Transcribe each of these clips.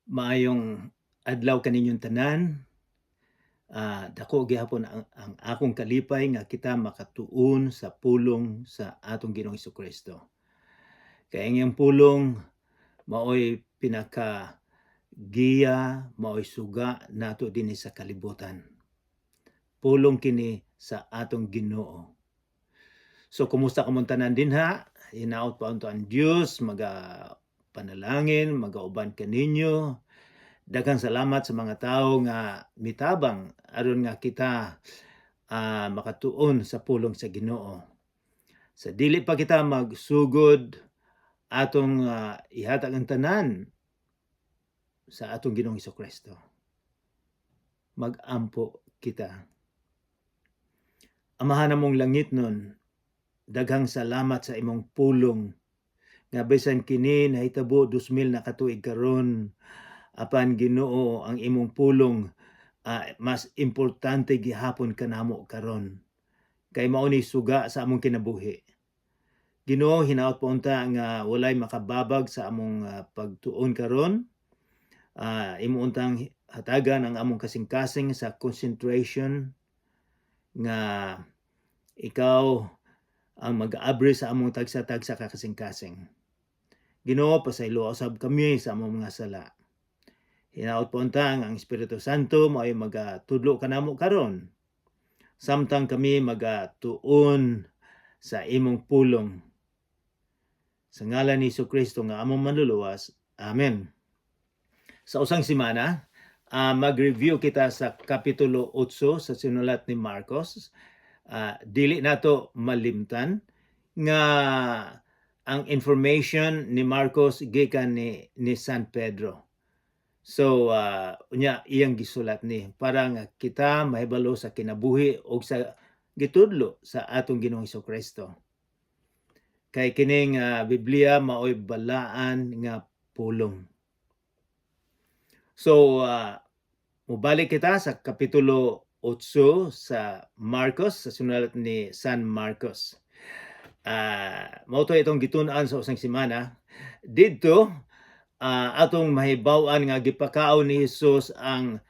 Maayong adlaw kaninyong tanan. Dako gihapon ang akong kalipay nga kita makatuon sa pulong sa atong Ginoong Kristo. Kay ang iyang pulong maoy pinaka giya, maoy suga nato dinhi sa kalibutan. Pulong kini sa atong Ginoo. So kumusta kamong tanan dinha? Hinaot pa unto ang Dios maga panalangin, magauban kaninyo. Daghang salamat sa mga tawo nga mitabang aron nga kita makatuon sa pulong sa Ginoo. Sa dili pa kita magsugod, atong ihatag ang tanan sa atong Ginoong Kristo. Magampo kita. Amahan namong langitnon, daghang salamat sa imong pulong nga bisan kini nahitabo 2000 na katuig karon, apan Ginoo, ang imong pulong mas importante gihapon kanamo karon kay mao ni suga sa among kinabuhi. Ginoo, hinaot po unta nga walay makababag sa among pagtuon karon. Imo untang hatagan ang among kasing-kasing sa concentration nga ikaw ang mag-aabri sa among tagsa-tagsa ka kasing-kasing. Ginoo, pasayloa usab kami sa among mga sala. Hinaot po unta ang Espiritu Santo mao'y magatudlo kanamo karon samtang kami magatuon sa imong pulong. Sa ngalan ni Kristo nga among manluluwas. Amen. Sa usang semana, mag-review kita sa Kapitulo 8 sa sinulat ni Marcos. Dili nato malimtan nga ang information ni Marcos gikan ni San Pedro. So unya iyang gisulat ni para nga kita mahibalo sa kinabuhi o sa gitudlo sa atong Ginoong Kristo. Kay kining Biblia maoy balaan nga pulong. So mubalik kita sa Kapitulo 8 sa Marcos, sa sinulat ni San Marcos. Mao to itong gitun-an sa usang semana. Didto atong mahibaw-an nga gipakaon ni Jesus ang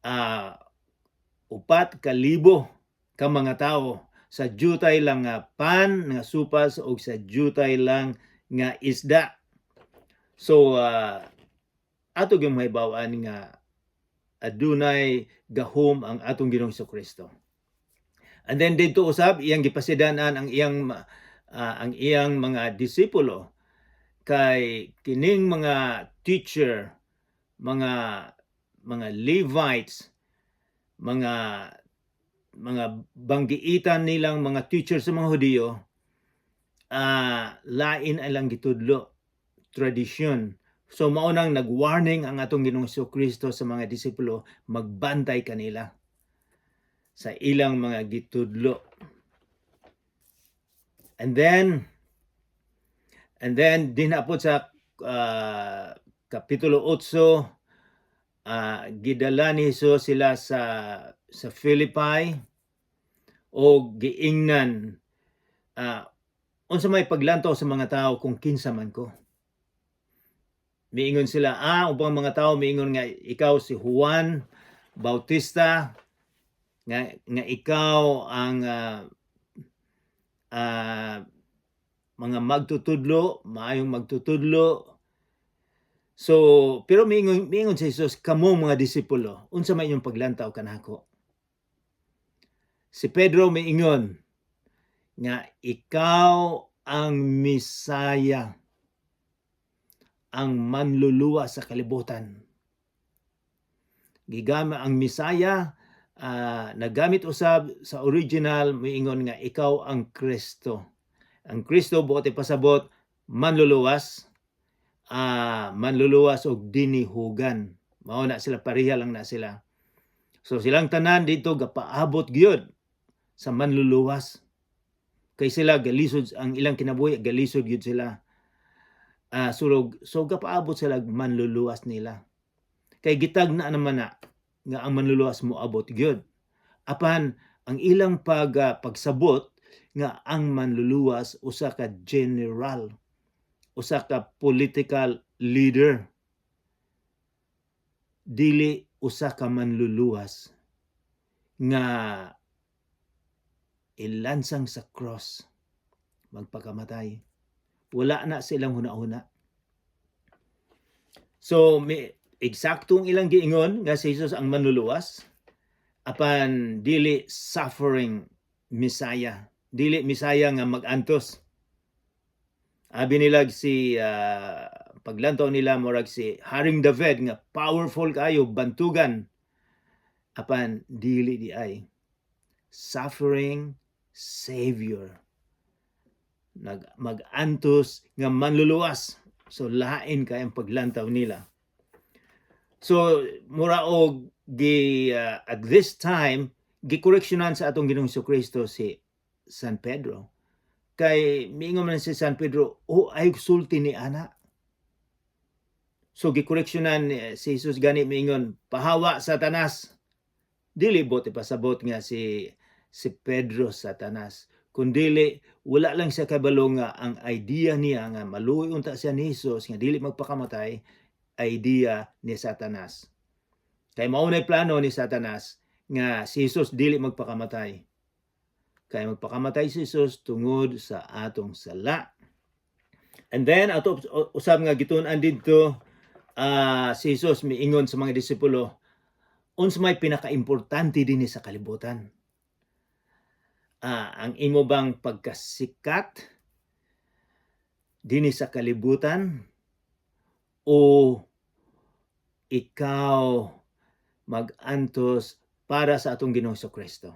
4,000 ka mga tawo sa jutay lang nga pan nga supas o sa jutay lang nga isda. So ato gyud mahibaw-an nga adunay gahom ang atong Ginoong Kristo. And then didto usab iyang gipasidanan ang iyang mga disipulo kay kining mga teacher, mga Levites, mga banggiitan nilang mga teacher sa mga Hudiyo, lain ang gitudlo, tradisyon. So mao nang nag-warning ang atong Ginoong Kristo sa mga disipulo, magbantay kanila sa ilang mga gitudlo. And then dinha po sa Kapitulo 8, gidala ni Jesus sila sa Philippi o giingnan, unsa may paglantaw sa mga tao kung kinsa man ko? Miingon sila, ubang mga tao miingon nga ikaw si Juan Bautista, nga ikaw ang mga magtutudlo, maayong magtutudlo. So, pero miingon si Jesus, "Kamo mga disipulo, unsa may inyong paglantaw kanako?" Si Pedro miingon nga ikaw ang Misaya, ang manluluwa sa kalibutan. Gigama ang Misaya, nagamit usab sa original, miingon nga ikaw ang Kristo. Ang Kristo buot ipasabot manluluwas, manluluwas og dinihugan. Mao na sila, pareha lang na sila. So silang tanan dito gapaabot gyud sa manluluwas. Kay sila galisod ang ilang kinabuhi, galisod gyud sila. Sulog so gapaabot sila manluluwas nila. Kay gitag na naman na nga ang manluluwas mo abot gyud. Apan ang ilang pagsabot nga ang manluluwas usa ka general, usa ka political leader. Dili usa ka manluluwas nga ilansang sa cross, magpakamatay. Wala na silang huna-huna. So may eksaktong ilang giingon nga si Jesus ang manluluwas, apan dili suffering Messiah, dili Messiah nga magantos. Abi nila si paglantaw nila murag si Haring David nga powerful kayo, bantugan, apan dili diay. Suffering Savior, mag-antos nga manluluwas. So lain kay ang paglantaw nila. So mura og gi at this time gikoreksyonan sa atong Ginoong Kristo si San Pedro. Kay miingon man si San Pedro, "Oh, ay sulti ni ana." So gikoreksyonan si Jesus, gani miingon, "Pahawa, Satanas." Dili buot ipasabot nga si Pedro Satanas, kundili wala lang siya kabalo nga ang idea niya nga maluoy unta siya ni Jesus nga dili magpakamatay, idea ni Satanas. Kay mao nay plano ni Satanas nga si Jesus dili magpakamatay. Kay magpakamatay si Jesus tungod sa atong sala. And then ato usab nga gitun-an didto, si Jesus miingon sa mga disipulo, unsa may pinakaimportante dinhi sa kalibutan? Ang imo bang pagkasikat dinhi sa kalibutan o ikaw mag-antos para sa atong Ginoong Kristo?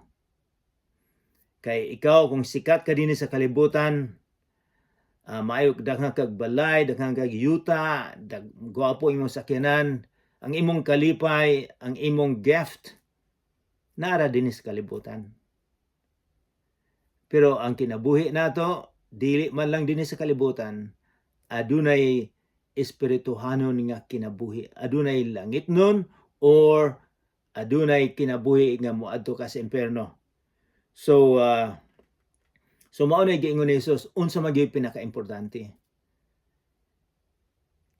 Kay ikaw kung sikat ka dinhi sa kalibutan, maayo, daghan kag balay, daghan kag yuta, gwapo imong sakyanan, ang imong kalipay, ang imong gift nara dinhi sa kalibutan. Pero ang kinabuhi nato dili man lang dinhi sa kalibutan, adunay espirituhanon nga kinabuhi, adunay langitnon or adunay kinabuhi nga moadto ka sa impierno. So mao na giingon ni Jesus, unsa man gyud pinakaimportante?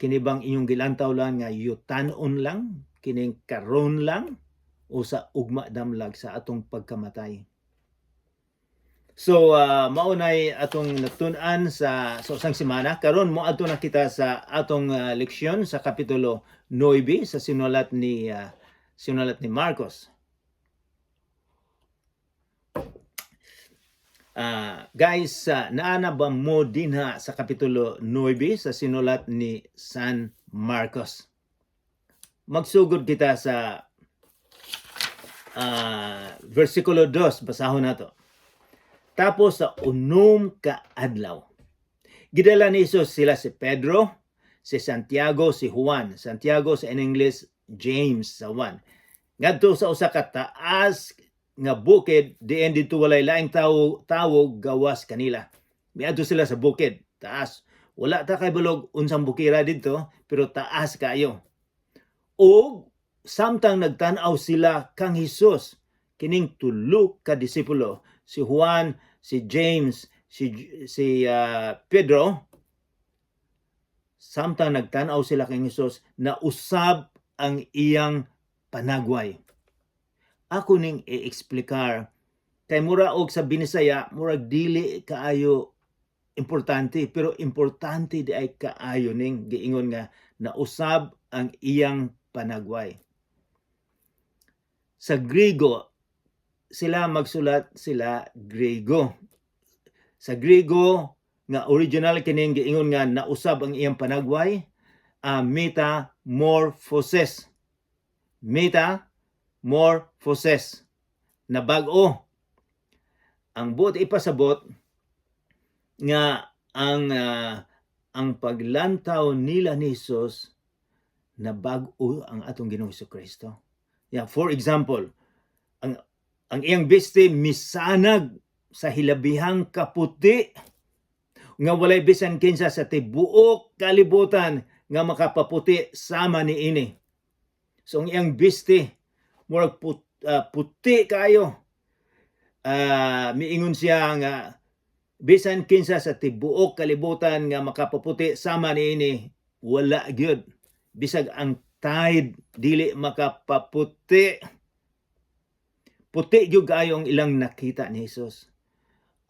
Kini bang inyong gilantaw lang nga yutanon lang, kining karon lang, o sa ugma damlag sa atong pagkamatay? So mao nay atong natun-an sa usang semana. Karon moadto na kita sa atong leksyon sa kapitulo 9 sa sinulat ni Marcos. Guys, naa na ba mo dinha sa kapitulo 9 sa sinulat ni San Marcos? Magsugod kita sa versikulo 2, basahon nato. Tapos sa 6 ka adlaw, gidala ni Jesus sila si Pedro, si Santiago, si Juan. Santiago sa in English, James sa Juan. Ngadto sa usa ka taas nga bukid diin didto walay laing tawo tawo gawas kanila. Miadto sila sa bukid, taas. Wala ta kabalo unsang bukira didto, pero taas kayo. Og samtang nagtan-aw sila kang Hesus, kining tulo ka disipulo, si Juan, si James, si Pedro, samtang nagtan-aw sila kang Hesus, nausab ang iyang panagway. Ako ning i-eksplikar kay mura og sa Binisaya murag dili kaayo importante, pero importante diay kaayo ning giingon nga nausab ang iyang panagway. Sa Grigo sila magsulat, sila Grigo. Sa Grigo nga original kining giingon nga nausab ang iyang panagway, metamorphosis. Metamorphosis. Na bag-o. Ang buot ipasabot nga ang paglantaw nila ni Jesus, na bag-o ang atong Ginoong Kristo. Yeah, for example, ang iyang biste misanag sa hilabihang kaputi nga walay bisan kinsa sa tibuok kalibutan nga makapaputi sama niini. So ang iyang biste murag puti kayo. Miingon siya nga bisan kinsa sa tibuok kalibutan nga makapaputi sama niini, wala gyud. Bisag ang Tide dili makapaputi. Puti gyud kaayo ang ilang nakita ni Jesus.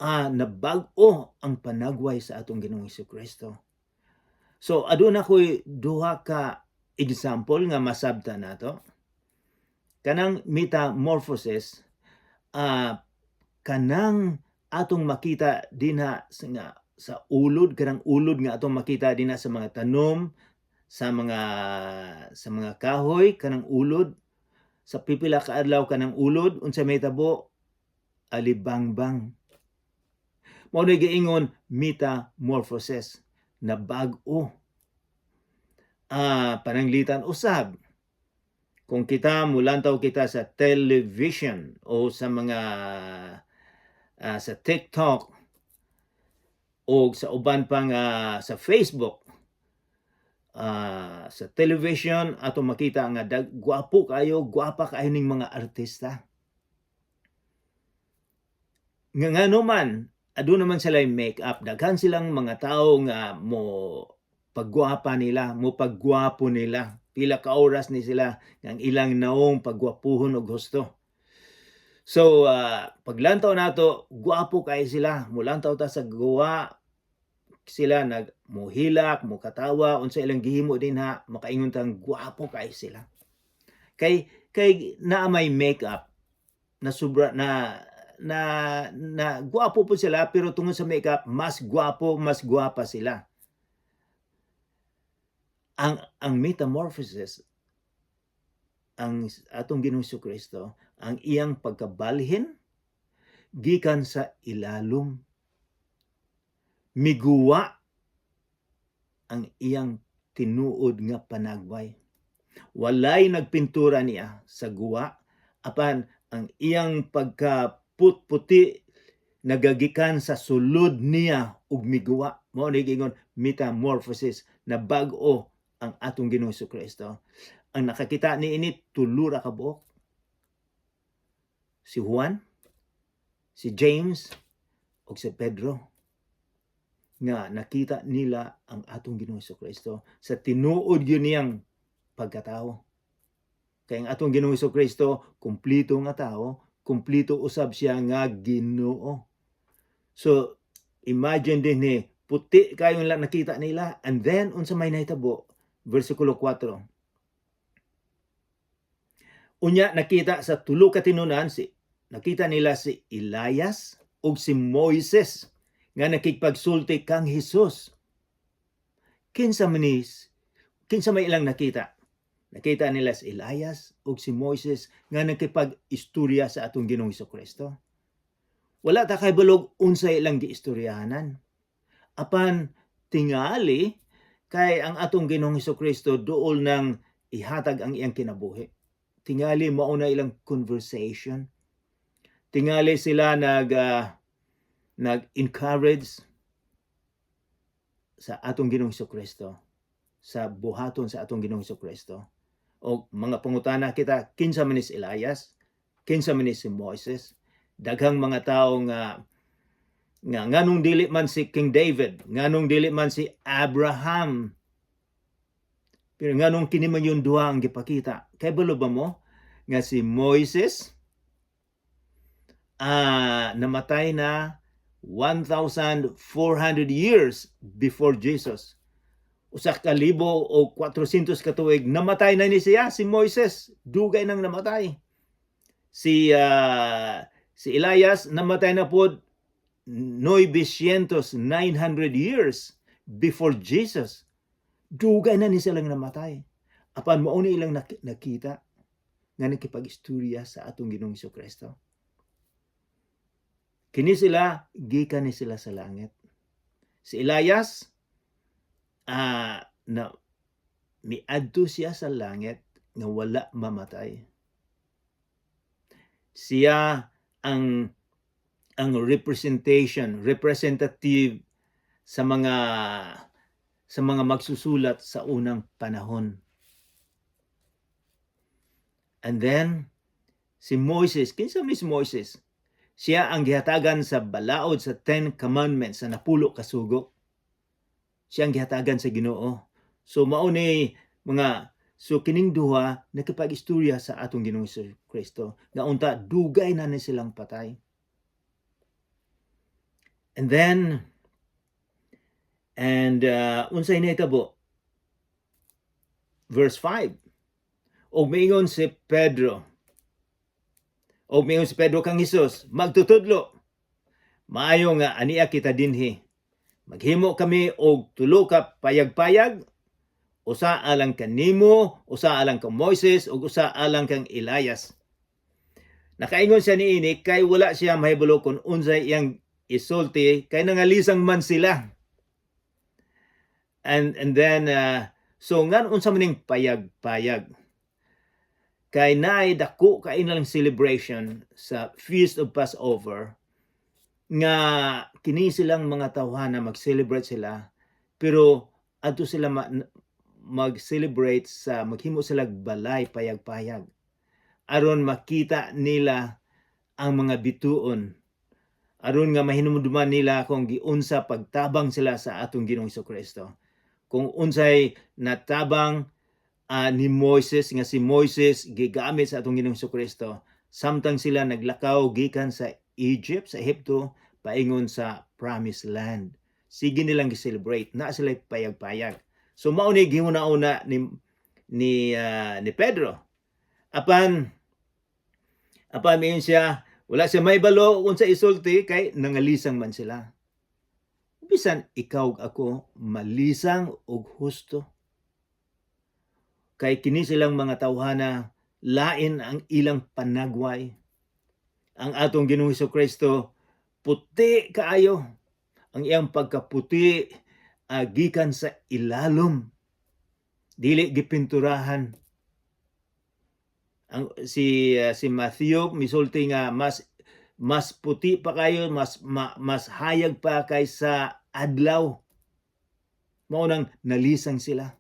Nabag-o ang panagway sa atong Ginoong Kristo. So aduna ko'y duha ka example nga masabta nato. Kanang metamorphosis, kanang atong makita dinha sa nga sa ulod, kanang ulod nga atong makita dinha sa mga tanom, sa mga kahoy, kanang ulod sa pipila ka adlaw, kanang ulod, unsa may tabo? Alibangbang. Mao na giingon metamorphosis, na bag-o. Pananglitan usab kung kita mulantaw kita sa television o sa mga sa TikTok o sa uban pang sa Facebook, sa television ato makita nga gwapo kayo, gwapa kaayo ning mga artista. Nga ngano man aduna man sila make-up, daghan silang mga tawo nga mo paggwapa nila, mo paggwapo nila. Pila ka oras ni sila nga ang ilang naong pagwapuhon og husto. So paglantaw nato, gwapo kay sila. Mulantaw ta sa guwa, sila nag muhilak, mukatawa, unsa ilang gihimo dinha, makaingon tang gwapo kay sila. Kay naa may makeup na sobra na na na gwapo po sila, pero tungod sa makeup mas gwapo, mas gwapa sila. Ang metamorphosis, ang atong Ginoong Kristo, ang iyang pagkabalhin gikan sa ilalom. Miguwa ang iyang tinuod nga panagway. Walay nagpintura niya sa guwa, apan ang iyang pagkaputputi nagagikan sa sulod niya ug miguwa. Mao ni giingon metamorphosis, na bag-o ang atong Ginoong Kristo. Ang nakakita niini, tulo ra ka buok. Si Juan, si James, ug si Pedro, nga nakita nila ang atong Ginoong Kristo sa tinuod gyud niyang pagkatao. Kay ang atong Ginoong Kristo kumpleto nga tao, kumpleto usab siya nga Ginoo. So imagine din ni puti kayo lang nakita nila, and then unsa may nahitabo? Versikulo 4. Unya nakita sa tulo ka tinunan, si nakita nila si Elias ug si Moises nga nakigpagsulti kang Hesus. Kinsa man is kinsa may ilang nakita? Nakita nila si Elias ug si Moises nga nakipag-istorya sa atong Ginoong Kristo. Wala ta kahibalo og unsay ilang giistoryahanan. Apan tingali kay ang atong Ginoong Kristo duol nang ihatag ang iyang kinabuhi. Tingali mao na ilang conversation. Tingali sila nag-encourage sa atong Ginoong Kristo, sa buhaton sa atong Ginoong Kristo. O mga pangutana kita, kinsa man ni si Elias? Kinsa man ni si Moises? Daghang mga tao nga nganong dili man si King David, nganong dili man si Abraham? Pero nganong kini man yung duha ang gipakita? Kay balo ba mo nga si Moises namatay na 1,400 years before Jesus? 1400 ka tuig namatay na ni siya, si Moises, dugay nang namatay. Si Elias namatay na pod 900 900 years before Jesus. Dugay na ni silang namatay. Apan mao ni ilang nakita nga nakipag-istorya sa atong Ginoong Kristo. Kini sila, gikan ni sila sa langit. Si Elias, na miadto siya sa langit nga wala mamatay. Siya ang representation, representative sa mga magsusulat sa unang panahon. And then si Moises, kinsa man si Moises? Siya ang gihatagan sa balaod sa Ten Commandments, sa napulo ka sugo. Siya ang gihatagan sa Ginoo. So mao ni mga So kining duha nakipag-istorya sa atong Ginoong Kristo nga unta dugay na ni silang patay. And then and unsay nahitabo? Verse 5. Og miingon si Pedro kang Hesus, "Magtutudlo, maayo nga ania kita dinhi. Maghimo kami og tulo ka payag-payag, usa alang kanimo, usa alang kang Moises, ug usa alang kang Elias." Nakaingon siya niini kay wala siya mahibalo kung unsay iyang isulti kay nangalisang man sila. And then so ngan unsa man ning payag-payag? Kay naay dako kay nilang celebration sa Feast of Passover nga kini silang mga tawhana, mag-celebrate sila, pero adto sila mag-celebrate sa maghimo sila balay, payag-payag, aron makita nila ang mga bituon, aron nga mahinumduman nila kung giunsa pagtabang sila sa atong Ginoong Kristo, kung unsay natabang ni Moises, nga si Moises gigamit sa atong Ginoong Kristo samtang sila naglakaw gikan sa Egypt, sa Ehipto, paingon sa Promised Land. Sige nilang gi-celebrate na sila payag-payag. So mao ni gihuna-una ni Pedro. Apan miingon siya, wala siya mahibalo unsa isulti kay nangalisang man sila. Bisan ikaw ug ako malisang og husto. Kay kini silang mga tawhana, lain ang ilang panagway. Ang atong Ginoong Kristo puti kaayo. Ang iyang pagkaputi gikan sa ilalom. Dili gipinturahan. Ang si Matthew misulti nga mas mas puti pa kayo, mas hayag pa kaysa adlaw. Mao nang nalisang sila.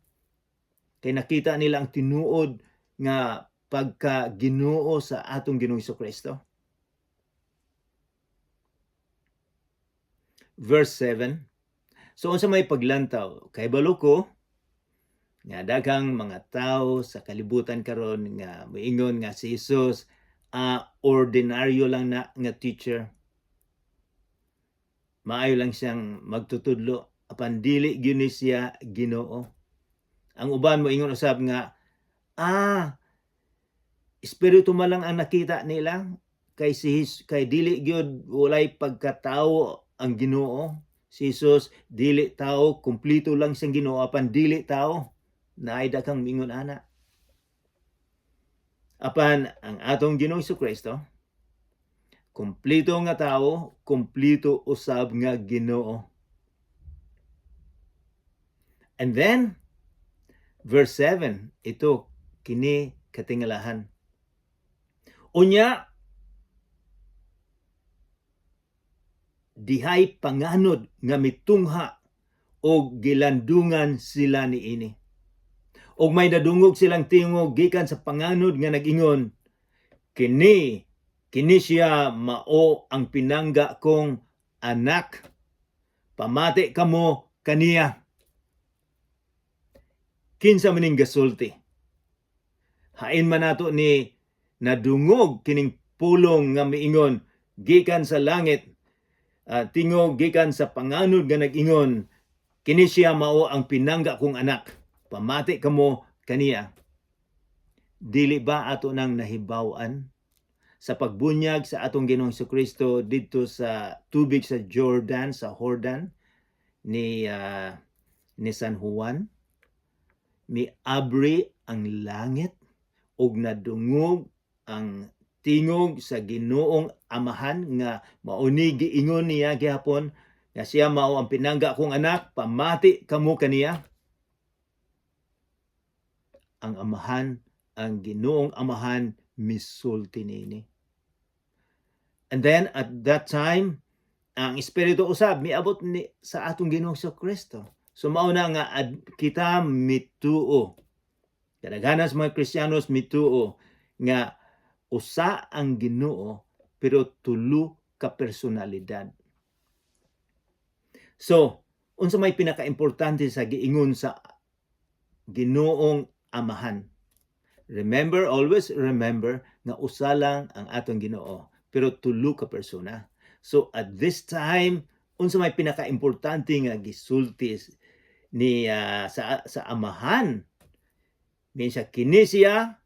Kay nakita nila ang tinuod nga pagka Ginoo sa atong Ginoong Kristo. Verse 7. So unsa may paglantaw? Kay balo ko nga daghang mga tao sa kalibutan karon nga moingon nga si Jesus ordinaryo lang na nga teacher. Maayo lang siyang magtutudlo apan dili gyud ni siya Ginoo. Ang uban moingon usab nga espiritu man lang ang nakita nila kay dili gyud, walay pagkatao ang Ginoo. Si Jesus dili tao, kumpleto lang siyang Ginoo apan dili tao. Naay daghang mingon ana. Apan ang atong Ginoong Kristo, kumpleto nga tao, kumpleto usab nga Ginoo. And then verse 7, ito kini katingalahan. Unya dihay panganod nga mitungha og gilandungan sila niini. Og may nadungog silang tingog gikan sa panganod nga nag-ingon, "Kini, kini siya mao ang pinangga kong anak. Pamati kamo kaniya." Kinsa man ning gasulti? Hain man nato ni nadungog kining pulong nga miingon gikan sa langit, tingog gikan sa panganod nga nag-ingon, "Kini siya mao ang pinangga kong anak. Pamati kamo kaniya." Dili ba ato nang nahibaw-an sa pagbunyag sa atong Ginoong Kristo didto sa tubig sa Jordan, sa Jordan ni San Juan, miabri ang langit ug nadungog ang tingog sa Ginoong Amahan nga mao ni giingon niya gihapon nga siya mao ang pinangga kong anak, pamati kamo kaniya? Ang Amahan, ang Ginoong Amahan misulti niini. And then at that time, ang Espiritu usab miabot ni sa atong Ginoong Kristo. So mao na nga kita mituo. Kadaghanan sa mga Kristiyanos mituo nga usa ang Ginoo pero tulo ka personalidad. So, unsa may pinakaimportante sa giingon sa Ginoong Amahan. Remember, always remember nga usa lang ang atong Ginoo, pero tulo ka persona. So at this time, unsa may pinakaimportante nga gisulti ni sa Amahan? Miingon siya, "Kini siya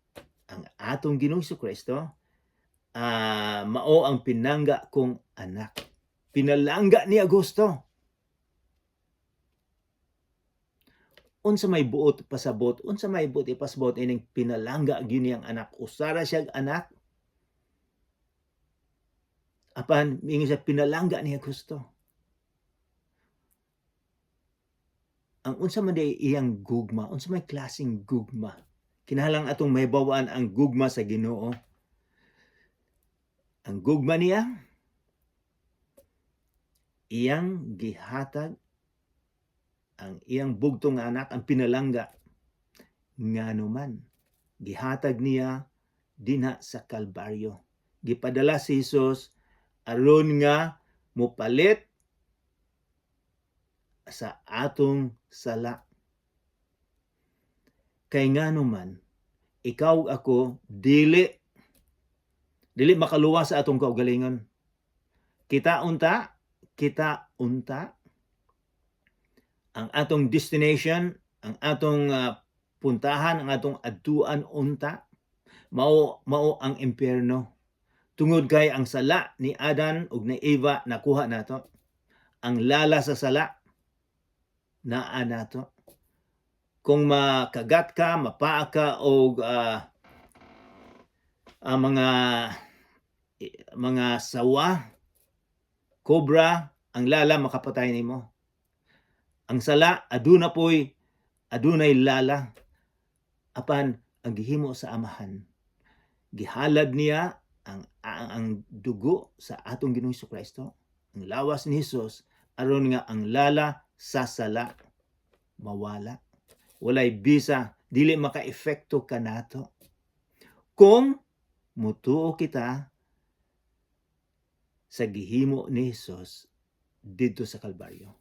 ang atong Ginoong Kristo, mao ang pinangga kong anak." Pinalangga ni Augusto. Unsa may buot pasabot, unsa may buot ipasabot ining pinalangga gyud niyang anak? Usara siya anak. Apan miingon siya pinalangga ni Augusto. Ang unsa man diay iyang gugma, unsa may klaseng gugma? Kinahanglan atong mahibaw-an ang gugma sa Ginoo. Ang gugma niya iyang gihatag ang iyang bugtong nga anak, ang pinalangga, ngano man gihatag niya dinha sa Kalbaryo. Gipadala si Jesus aron nga mopalit sa atong sala. Kay ngano man ikaw, ako, dili makaluwas sa atong kaugalingon. Kita unta ang atong destination, ang atong puntahan, ang atong adtuan unta mao ang impyerno. Tungod kay ang sala ni Adan ug ni Eva nakuha nato. Ang lala sa sala naa nato. Kung makagat ka, mapaa ka og ang mga sawa, cobra, ang lala makapatay nimo. Ang sala aduna poy adunay lala. Apan ang gihimo sa Amahan, gihalad niya ang dugo sa atong Ginoong Kristo, ang lawas ni Hesus, aron nga ang lala sa sala mawala. Walay bisa, dili maka-epekto kanato. Kung mutuo kita sa gihimo ni Hesus didto sa Kalbaryo.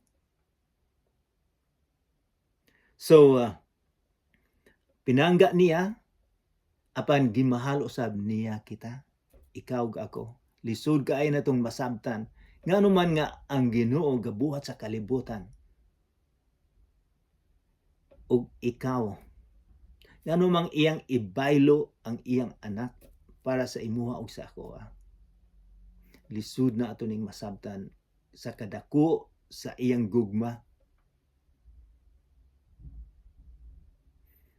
So, pinangga niya, apan gimahal usab niya kita, ikaw ug ako. Lisod kaayo natong masabtan ngano man nga ang Ginoo gabuhat sa kalibutan. Ug ikaw, ngano mang iyang ibaylo ang iyang anak para sa imuha ug sa akoa? Lisod na ato ning masabtan sa kadako sa iyang gugma.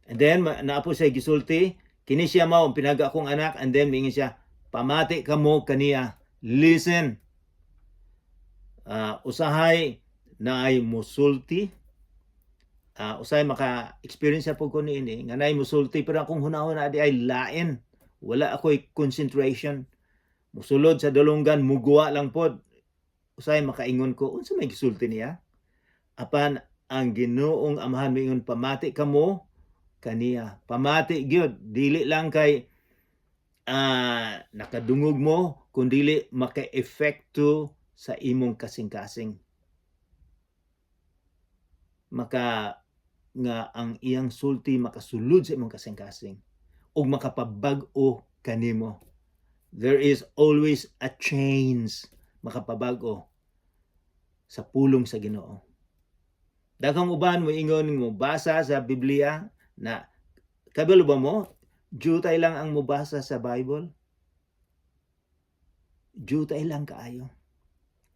And then, naa po siya gisulti, "Kini siya mao ang pinangga kong anak," and then miingon siya, "Pamati kamo kaniya." Listen. Usahay naay musulti. Usahay maka-experience sa pud ko niini nga naay musulti pero akong hunahuna di ay lain. Wala ako'y concentration. Musulod sa dulunggan, muguwa lang pod. Usahay makaingon ko, "Unsa may gisulti niya?" Apan ang Ginoong Amahan miingon, "Pamati kamo kaniya." Pamati gyud, dili lang kay nakadungog mo, kundili maka-epekto sa imong kasing-kasing. Maka nga ang iyang sulti makasulod sa imong kasing-kasing ug makapabag-o kanimo. There is always a change, makapabag-o sa pulong sa Ginoo. Daghang uban moingon mo basa sa Biblia na kabalo ba mo jutay lang ang mobasa sa Bible? Jutay lang kaayo.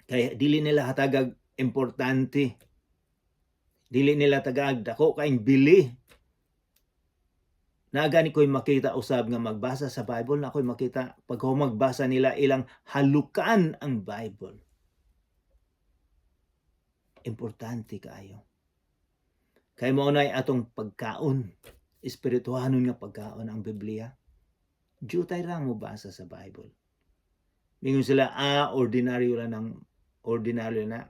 Kaya dili nila hatagag importante. Dili nila tagag dako kaing bili. Na gani ko'y makita usab nga magbasa sa Bible, na ako'y makita pag magbasa nila ilang halukan ang Bible. Importante kaayo. Kay mao nay atong pagkaon, espirituhanon nga pagkaon ang Biblia. Jutay ra mo basa sa Bible. Mingon sila, "Ordinaryo lang ng ordinaryo na.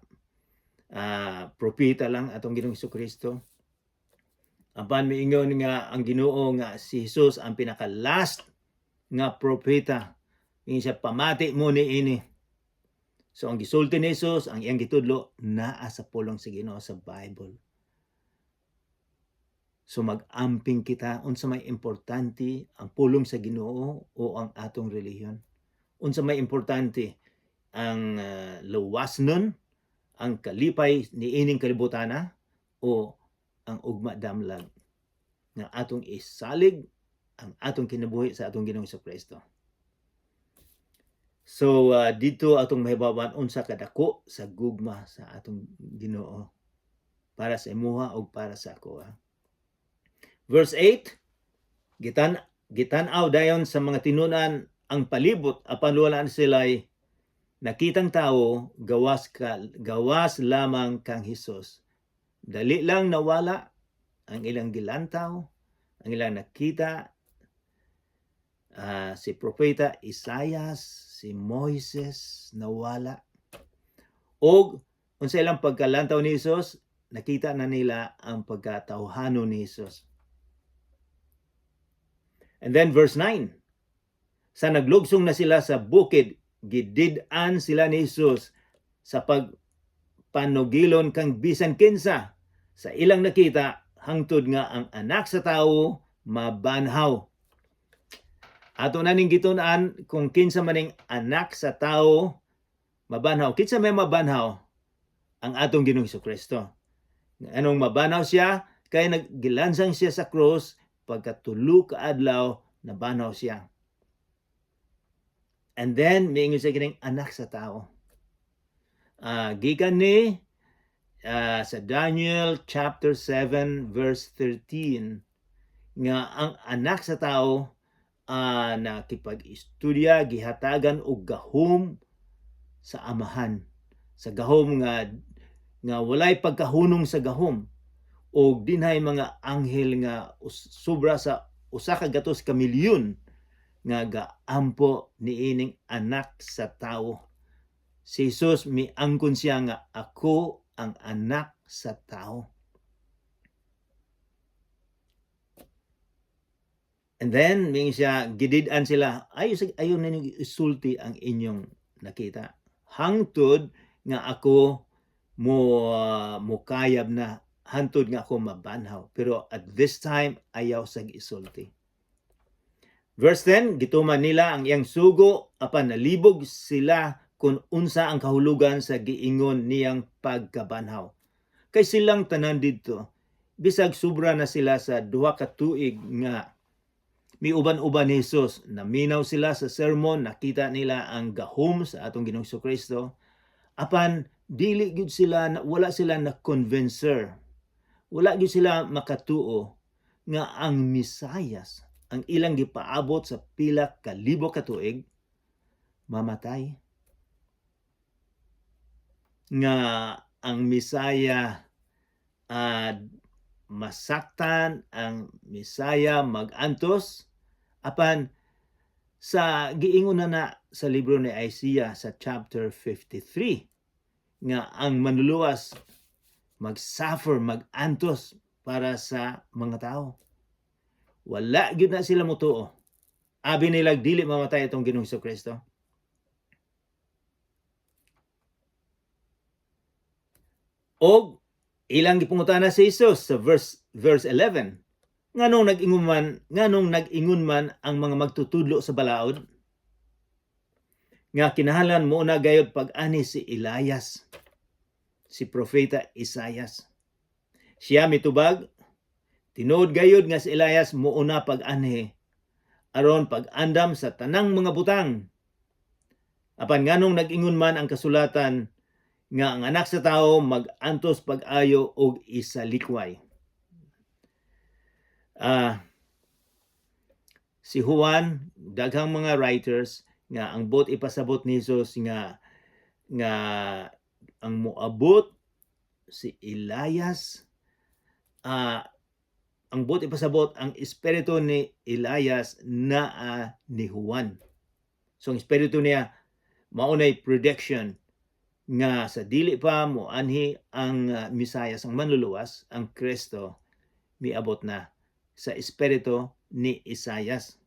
Propeta lang atong Ginoong Kristo." Apan miingon nga ang Ginoo nga si Jesus ang pinaka last nga propeta. Ingon siya, "Pamati mo ni ini." So ang gisulti ni Jesus, ang iyang gitudlo naa sa pulong sa Ginoo, sa Bible. So mag-amping kita, unsa may importante, ang pulong sa Ginoo o ang atong relihiyon? Unsa may importante, ang luwasnon, ang kalipay niining kalibutana, o ang ugma damlag nga atong isalig ang atong kinabuhi sa atong Ginoong Kristo? So dito atong mahibaw-an unsa kadako sa gugma sa atong Ginoo para sa imuha ug para sa ako. Ah. Verse 8, gitan-aw dayon sa mga tinunan ang palibot, apan wala sila'y nakitang tao gawas lamang kang Hesus. Dali lang nawala ang ilang gilantaw, ang ilang nakita si Propeta Isaias, si Moises, nawala. Og unsa ilang pagkalantaw ni Hesus, nakita na nila ang pagkatawhano ni Hesus. And then verse 9. Sa naglugsong na sila sa bukid, gidid-an sila ni Jesus sa pagpanugilon kang bisan kinsa sa ilang nakita hangtod nga ang Anak sa Tawo mabanhaw. Ato na ning gitun-an kung kinsa maning Anak sa Tawo mabanhaw. Kinsa may mabanhaw? Ang atong Ginoong Kristo. Anong mabanhaw siya? Kay naggilansang siya sa cross, pagkatulo ka adlaw nabanhaw siya. And then miingon siya kining Anak sa Tao. Gikan ni sa Daniel chapter 7 verse 13 nga ang Anak sa Tao nakipag-istorya, gihatagan og gahom sa Amahan, sa gahom nga walay pagkahunong sa gahom, og dinhay mga anghel nga sobra sa 100 ka milyon nga gaampo niining Anak sa Tawo. Si Jesus, miangkon siya nga ako ang Anak sa Tao. And then miingon siya, gidid-an sila, ayo ninyo isulti ang inyong nakita hangtod nga ako mo mukayab na, hantod nga ako mabanhaw. Pero at this time, ayaw sag isulti. Verse 10, gituman nila ang iyang sugo, apan nalibog sila kung unsa ang kahulugan sa giingon niyang pagkabanhaw. Kay silang tanan didto, bisag sobra na sila sa 2 ka tuig nga miuban-uban ni Jesus, naminaw sila sa sermon, nakita nila ang gahom sa atong Ginoong Kristo, apan dili gyud sila, wala sila na convincer. Wala gyud sila makatuo nga ang Mesayas, ang ilang gipaabot sa pila ka libo ka tuig, mamatay. Nga ang Mesaya masaktan, ang Mesaya magantos, apan sa giingon na na sa libro ni Isaiah sa chapter 53 nga ang Manluluwas mag-suffer, mag-antos para sa mga tao. Wala gyud na sila motuo. Abi nila, dili mamatay itong Ginoong Kristo. Og ilang gipangutana si Jesus sa verse 11. Nganong nag-ingon man ang mga magtutudlo sa balaod nga kinahanglan mouna gayod pag-ani si Elias, si Propeta Isaias? Siya mitubag, "Tinuod gayod nga si Elias muuna pag-anhi aron pag-andam sa tanang mga butang. Apan nganong nag-ingon man ang kasulatan nga ang Anak sa Tawo mag-antos pag-ayo og isalikway?" Si Juan, daghang mga writers nga ang buot ipasabot ni Jesus nga ang moabot si Elias, ang buot ipasabot, ang espiritu ni Elias naa ni Juan. So ang espiritu niya maunay prediction nga sa dili pa mo anhi ang Mesayas, ang Manluluwas, ang Kristo, miabot na sa espiritu ni Isayas.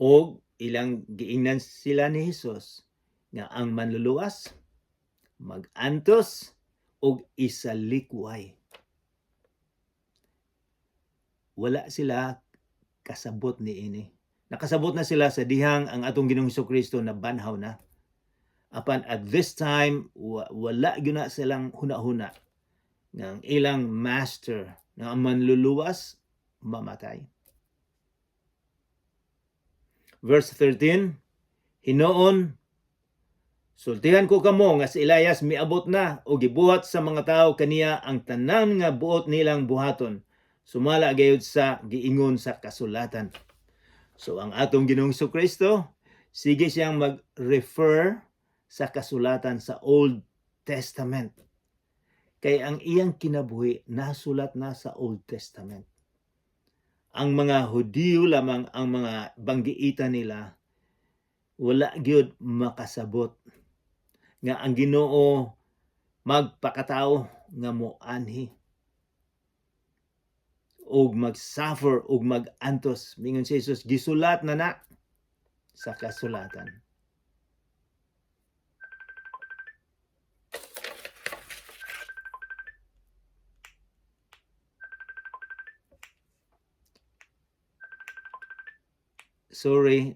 Og ilang giingnan sila ni Jesus nga ang Manluluwas magantos og isalikway. Wala sila kasabot niini. Nakasabot na sila sa dihang ang atong Ginoong Kristo na banhaw na. Apan at this time, wala gyud na silang huna-huna nga ang ilang master, nga ang manluluwas, mamatay. Verse 13, "Hinoon, sultihan ko kamo nga si Elias miabot na o gibuhat sa mga tao kaniya ang tanan nga buot nilang buhaton, sumala gayud sa giingon sa kasulatan." So ang atong Ginoong Kristo, sige siyang mag-refer sa kasulatan sa Old Testament. Kay ang iyang kinabuhi nasulat na sa Old Testament. Ang mga Hudiyo lamang, ang mga banggiitan nila, wala gyud makasabot nga ang Ginoo magpakatao nga moanhi og mag-suffer og mag-antos. Mingon si Jesus, "Gisulat na na sa kasulatan." Sorry,